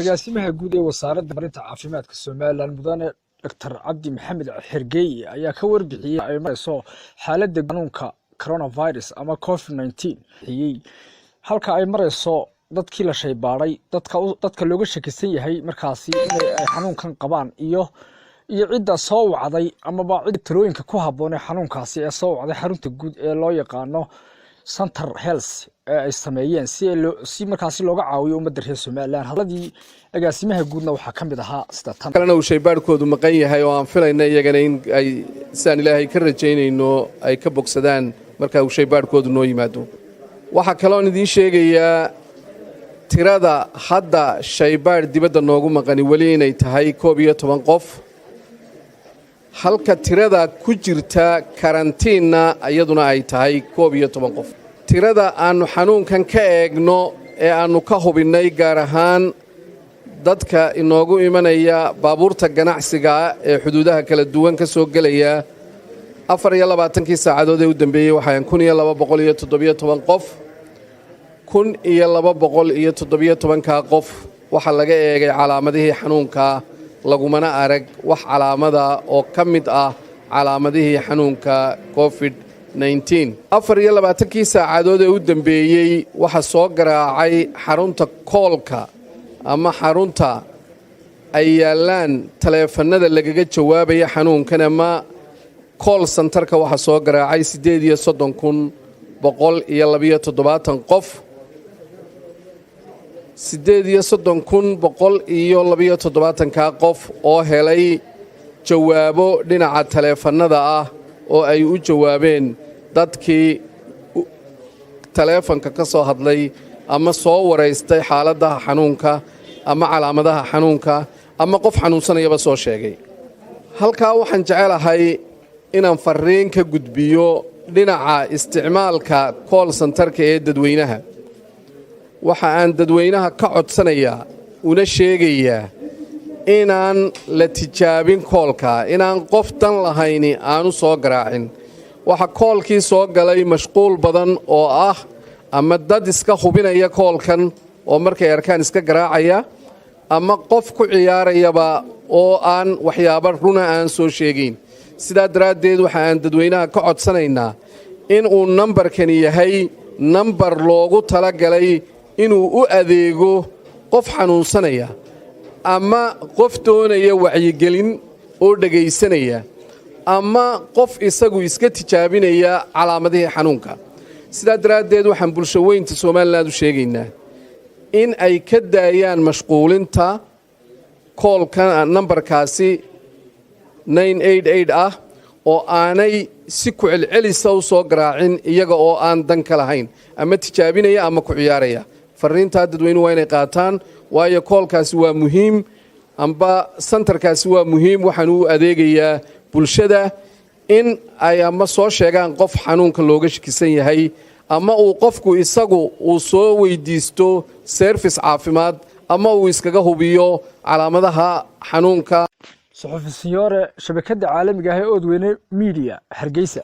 Agaasimaha guud ee Wasaaradda Marinta Caafimaadka Somaliland, Mudane Dr Cabdi Maxamed Xergeeye, ayaa ka warbixiyey ay marayso xaaladda xanuunka coronavirus ama COVID-19 xiyey, halka ay marayso dadkii la shaybaadhay, dadka looga shakisan yahay markaasi inay ay xanuunkan qabaan, iyo cidda soo wacday amaba cidda talooyinka ku habboon ee xanuunkaasi ee soo wacday xarunta guud ee loo yaqaano Center Health ee ay sameeyeen si markaasi looga caawiyo ummadda reer Somaliland. Hadalladii agaasimaha guudna waxaa ka mid ahaa sida tan. Kalena uu shaybaadhkoodu maqan yahay oo aan filayna iyagana in ay, sidaan Ilaahay ka rajaynayno, ay ka bogsadaan marka uu shaybaadhkoodu noo yimaado. Waxaa kaloon idiin sheegayaa tirada hadda shaybaadh dibadda noogu maqani weli inay tahay 11 qof, halka tirada ku jirta karantiinna iyaduna ay tahay 11 qof. Tirada aannu xanuunkan ka eegno ee aannu ka hubinnay, gaar ahaan dadka inoogu imanaya baabuurta ganacsiga ee xuduudaha kala duwan ka soo gelaya, 24-kii saacadood ee u dambeeyey waxaan 1217 qof. 1217-kaa qof waxaa laga eegay calaamadihii xanuunka, lagumana arag wax calaamada oo ka mid ah calaamadihii xanuunka COVID-19. 24-kii saacadood ee u dambeeyey waxaa soo garaacay xarunta call-ka ama xarunta ay yaallaan taleefannada lagaga jawaabaya xanuunkan ama call center-ka, waxaa soo garaacay 38,172 qof. 38,172-kaa qof oo helay jawaabo dhinaca taleefannada ah oo ay u jawaabeen dadkii taleefanka ka soo hadlay ama soo waraystay xaaladaha xanuunka ama calaamadaha xanuunka ama qof xanuunsanayaba soo sheegay. Halkaa waxaan jecelahay inaan farriin ka gudbiyo dhinaca isticmaalka call center-ka ee dadweynaha. Waxa aan dadweynaha ka codsanayaa una sheegayaa inaan la tijaabin call-ka, inaan qof dan lahayni aanu soo garaacin. Waxa call-kii soo galay mashquul badan oo ah ama dad iska hubinaya call-kan oo markay arkaan iska garaacaya, ama qof ku ciyaarayaba oo aan waxyaabo runa aan soo sheegayn. Sidaa daraaddeed waxa aan dadweynaha ka codsanaynaa in uu nambarkani yahay nambar loogu talagalay inuu u adeego qof xanuunsanaya ama qof doonaya wacyigelin oo dhegaysanaya ama qof isagu iska tijaabinaya calaamadihii xanuunka. Sidaa daraaddeed waxaan bulsho weynta Somaliland u sheegaynaa in ay ka daayaan mashquulinta call-ka nambarkaasi ah oo aanay si ku celcelisa u soo garaacin iyaga oo aan dan ka lahayn ama tijaabinaya ama ku ciyaaraya. Farriintaa dadweynuhu waa inay qaataan, waayo call-kaasi waa muhiim amba center-kaasi waa muhiim. Waxaan u adeegayaa bulshada in ay ama soo sheegaan qof xanuunka looga shakisan yahay, ama uu qofku isagu uu soo weydiisto service caafimaad, ama uu iskaga hubiyo calaamadaha xanuunka. Suxufi Siyoore, shabakadda caalamiga ah ee Oodweyne Media, Hargeysa.